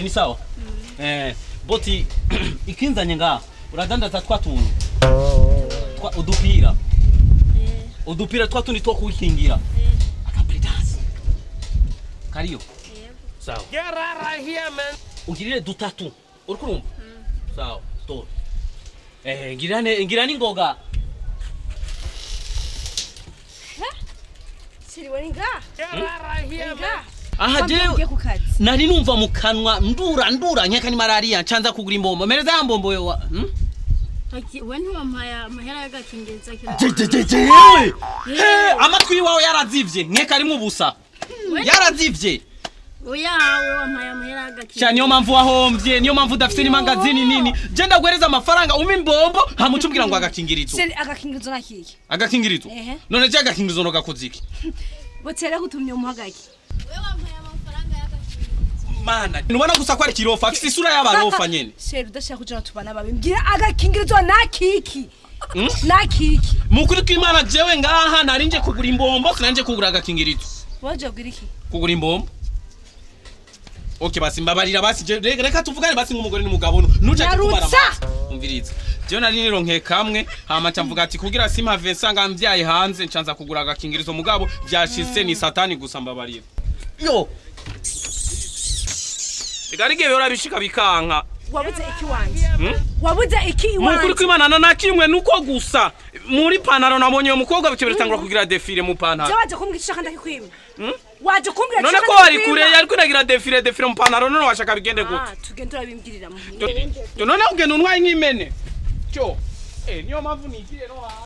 Boti ni sawa. Boti, ikinzanye ngaha, uradandaza twa tuntu twa udupira? Eh. Udupira twa tundi two kwikingira. Eh. Aka prudence kariyo. Yego. Sawa, ungirire dutatu, uriko urumva? Sawa, tora. Ngirira ngira n'ingoga. Chéri, wari ngaha? Ngaha. Aha jewe Ugiye ku kazi? Nari numva mu kanwa ndura ndura nkeka ni malaria, ncanza kugura imbombo. Mereza ya mbombo yo wa? Ati we ntiwampaye amahera y'agakingirizo kira. Jewe he, amatwi iwawe yarazivye, nkeka arimwo ubusa, yarazivye. Oya, we wampaye amahera y'agakingirizo. Sha, niyo mpamvu wahomvye, niyo mpamvu udafise n'imangazini nini. Je ndaguhereza amafaranga umpe imbombo, hama uca umbwira ngo agakingirizo. Chéri, agakingirizo nakiki? Agakingirizo? Ehe. None je agakingirizo nogakoze iki? Boti yaragutumye umuhagaki? We wampaye amafaranga y'agakingirizo. Mana, nubona gusa ko ari kirofa, afise isura y'abarofa nyene. Chéri, udashaka kuja tubana babi, mbwira, agakingirizo nakiki? Hmm? Nakiki? Mukuri kw'Imana, jewe ngaha nari nje kugura imbombo, sinari kugura agakingirizo. Waje kugura iki? Kugura imbombo. Okay, basi mbabarira basi. Reka tuvugane basi nk'umugore n'umugabo, nuja Nyarutsa! Umviriza, jewe nari nironkeye kamwe, hama nca mvuga ati kugira simpave nsanga mvyaye hanze, ncanza kugura agakingirizo. Mugabo vyashitse ni satani gusa, mbabarira. Yo, reka rigiye bihora bishika bikanka. Wabuze iki wanje? Hmm? Wabuze iki Mukuri iwanje? kw'Imana na kimwe, nuko gusa muri panaro nabonye uwo mukobwa bice biratangura kugira défilé mu Je pantaro. waje kumbwira icyo ushaka ndakikwima. Hmm? Waje kumbwira None icyo ko ushaka wari ndakikwima. kure, yari kwinagira défilé défilé mu pantaro, none washaka bigende gute? Ah, tugende, urabimbwirira muhira. None ugenda untwaye nk'imene cyo, niyo mpamvu nigiriye no hanze.